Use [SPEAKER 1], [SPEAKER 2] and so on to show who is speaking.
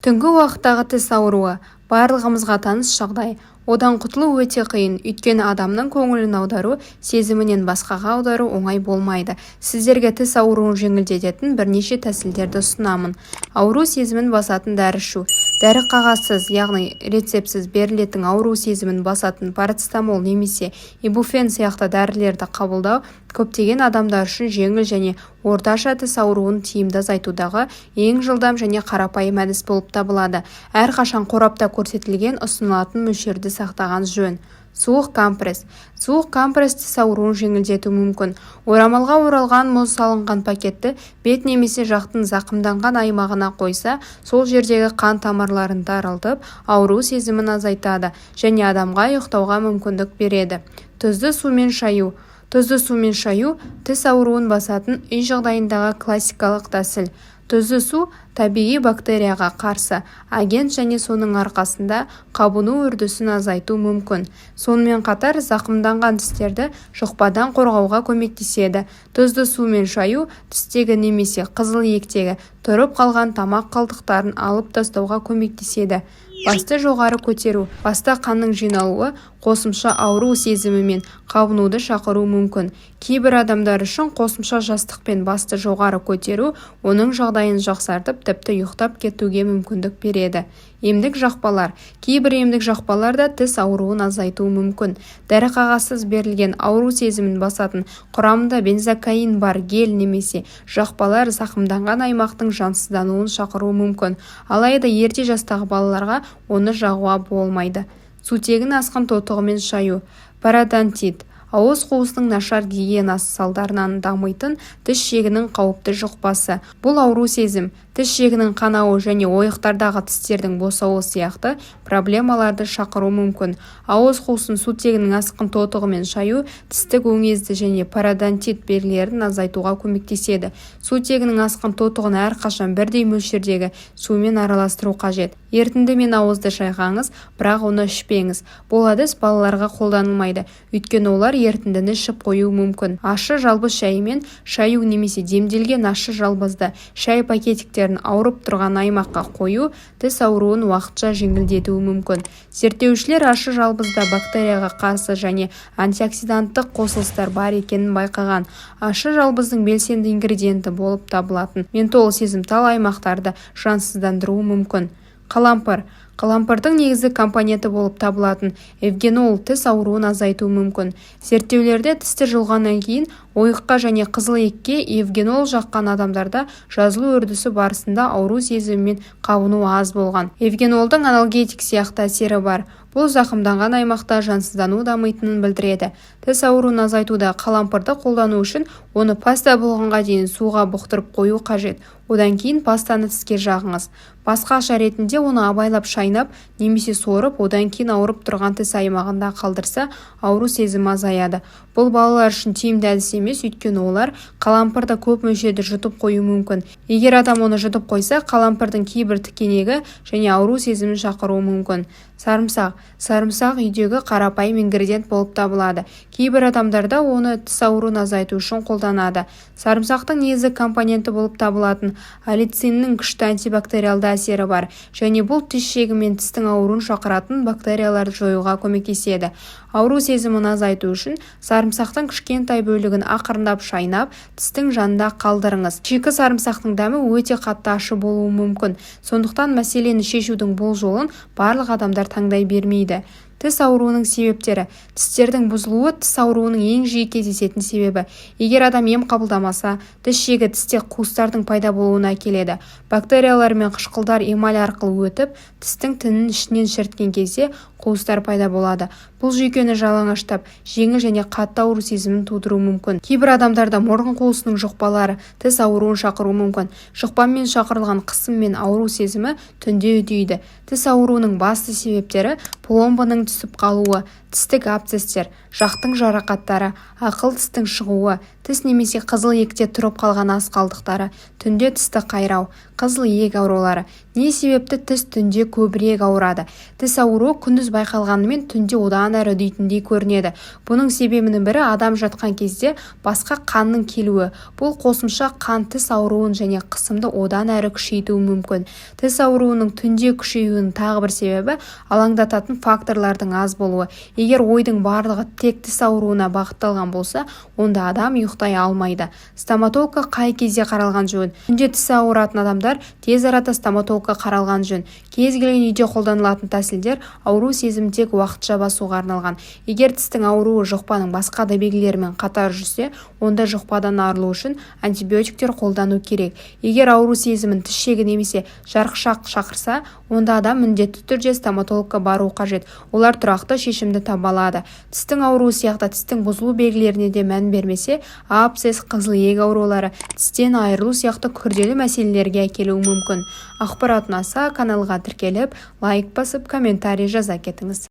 [SPEAKER 1] Түнгі уақыттағы тіс ауруы – барлығымызға таныс жағдай. Одан құтылу өте қиын, өйткені адамның көңілін аудару сезімінен басқаға аудару оңай болмайды. Сіздерге тіс ауруын жеңілдететін бірнеше тәсілдерді ұсынамын. Ауру сезімін басатын дәрі ішу. Дәрі қағазсыз, яғни рецептсіз берілетін ауру сезімін басатын парацетамол немесе ибуфен сияқты дәрілерді қабылдау көптеген адамдар үшін жеңіл және орташа тіс ауруын тиімді азайтудағы ең жылдам және қарапайым әдіс болып табылады. Әрқашан қорапта көрсетілген ұсынылатын мөлшерді сақтаған жөн. Суық компресс. Суық компресс тіс ауруын жеңілдетуі мүмкін. Орамалға оралған мұз салынған пакетті бет немесе жақтың зақымданған аймағына қойса, сол жердегі қан тамырларын тарылтып, ауру сезімін азайтады және адамға ұйықтауға мүмкіндік береді. Тұзды сумен шаю. Тұзды сумен шаю – тіс ауруын басатын үй жағдайындағы классикалық тәсіл. Тұзды су – табиғи бактерияға қарсы агент және соның арқасында қабыну үрдісін азайту мүмкін. Сонымен қатар зақымданған тістерді жұқпадан қорғауға көмектеседі. Тұзды сумен шаю тістегі немесе қызыл иектегі тұрып қалған тамақ қалдықтарын алып тастауға көмектеседі. Басты жоғары көтеру. Баста қанның жиналуы қосымша ауру сезімі мен қабынуды шақыруы мүмкін. Кейбір адамдар үшін қосымша жастықпен басты жоғары көтеру оның жағдайын жақсартып, тіпті ұйықтап кетуге мүмкіндік береді. Емдік жақпалар. Кейбір емдік жақпалар да тіс ауруын азайтуы мүмкін. Дәрі қағазсыз берілген ауру сезімін басатын, құрамында бензокаин бар гель немесе жақпалар зақымданған аймақтың жансыздануын шақыруы мүмкін. Алайда ерте жастағы балаларға оны жағуға болмайды. Сутегін асқын тотығымен шаю. Пародонтит – ауыз қуысының нашар гигиенасы салдарынан дамитын тіс ішегінің қауіпті жұқпасы. Бұл ауру сезім, тіс ішегінің қанауы және ойықтардағы тістердің босауы сияқты проблемаларды шақыруы мүмкін. Ауыз қуысын сутегінің асқын тотығымен шаю тістік өңезді және пародонтит белгілерін азайтуға көмектеседі. Сутегінің асқын тотығын әрқашан бірдей мөлшердегі сумен араластыру қажет. Ерітіндімен ауызды шайқаңыз, бірақ оны ішпеңіз. Бұл әдіс балаларға қолданылмайды, өйткені олар ерітіндіні ішіп қоюы мүмкін. Ащы жалбыз шайымен шаю немесе демделген ащы жалбызды шай пакетиктерін ауырып тұрған аймаққа қою тіс ауруын уақытша жеңілдетуі мүмкін. Зерттеушілер ащы жалбызда бактерияға қарсы және антиоксиданттық қосылыстар бар екенін байқаған. Ащы жалбыздың белсенді ингредиенті болып табылатын ментол сезімтал аймақтарды жансыздандыруы мүмкін. Қалампыр. Қалампырдың негізгі компоненті болып табылатын эвгенол тіс ауруын азайтуы мүмкін. Зерттеулерде тісті жұлғаннан кейін ойыққа және қызыл иекке эвгенол жаққан адамдарда жазылу үрдісі барысында ауру сезімі мен қабыну аз болған. Эвгенолдың аналгетик сияқты әсері бар. Бұл зақымданған аймақта жансыздану дамитынын білдіреді. Тіс ауруын азайтуда қалампырды қолдану үшін оны паста болғанға дейін суға бұқтырып қою қажет. Одан кейін пастаны тіске жағыңыз. Басқаша ретінде оны абайлап шайнап немесе сорып, одан кейін ауырып тұрған тіс аймағында қалдырса, ауру сезімі азаяды. Бұл балалар үшін тиімді әдіс емес, өйткені олар қалампырды көп мөлшерде жұтып қоюы мүмкін. Егер адам оны жұтып қойса, қалампырдың кейбір тікенегі және ауру сезімін шақыруы мүмкін. Сарымсақ. Сарымсақ үйдегі қарапайым ингредиент болып табылады. Кейбір адамдарда оны тіс ауруын азайту үшін қолданады. Сарымсақтың негізгі компоненті болып табылатын аллициннің күшті антибактериалды әсері бар және бұл тіс ішегі мен тістің ауруын шақыратын бактерияларды жоюға көмектеседі. Ауру сезімін азайту үшін сарымсақтың кішкентай бөлігін ақырындап шайнап, тістің жанында қалдырыңыз. Шикі сарымсақтың дәмі өте қатты ащы болуы мүмкін, сондықтан мәселені шешудің бұл жолын барлық адамдар таңдай бермейді. Тіс ауруының себептері. Тістердің бұзылуы – тіс ауруының ең жиі кездесетін себебі. Егер адам ем қабылдамаса, тіс ішегі тісте қуыстардың пайда болуына әкеледі. Бактериялар мен қышқылдар эмаль арқылы өтіп, тістің тінін ішінен шіріткен кезде қуыстар пайда болады. Бұл жүйкені жалаңаштап, жеңіл және қатты ауру сезімін тудыруы мүмкін. Кейбір адамдарда мұрын қуысының жұқпалары тіс ауруын шақыруы мүмкін. Жұқпамен шақырылған қысым мен ауру сезімі түнде үдейді. Тіс ауруының басты себептері: пломбаның түсіп қалуы, Тістік абсцесстер, жақтың жарақаттары, ақыл тістің шығуы, тіс немесе қызыл иекте тұрып қалған ас қалдықтары, түнде тісті қайрау, қызыл иек аурулары. Не себепті тіс түнде көбірек ауырады? Тіс ауруы күндіз байқалғанымен, түнде одан әрі үдейтіндей көрінеді. Бұның себебінің бірі адам жатқан кезде басқа қанның келуі. Бұл қосымша қан тіс ауруын және қысымды одан әрі күшейтуі мүмкін. Тіс ауруының түнде күшеюінің тағы бір себебі алаңдататын факторлардың аз болуы. Егер ойдың барлығы тек тіс ауруына бағытталған болса, онда адам ұйықтай алмайды. Стоматологқа қай кезде қаралған жөн? Түнде тісі ауыратын адамдар тез арада стоматологқа қаралған жөн. Кез келген үйде қолданылатын тәсілдер ауру сезімін тек уақытша басуға арналған. Егер тістің ауруы жұқпаның басқа да белгілерімен қатар жүрсе, онда жұқпадан арылу үшін антибиотиктер қолдану керек. Егер ауру сезімін тіс шегі немесе жарықшақ шақырса, онда адам міндетті түрде стоматологқа баруы қажет. Олар тұрақты шешімді таба алады. Тістің ауруы сияқты тістің бұзылу белгілеріне де мән бермесе, абсцесс, қызыл иек аурулары, тістен айырылу сияқты күрделі мәселелерге әкелуі мүмкін. Ақпарат ұнаса, каналға тіркеліп, лайк басып, комментарий жаза кетіңіз.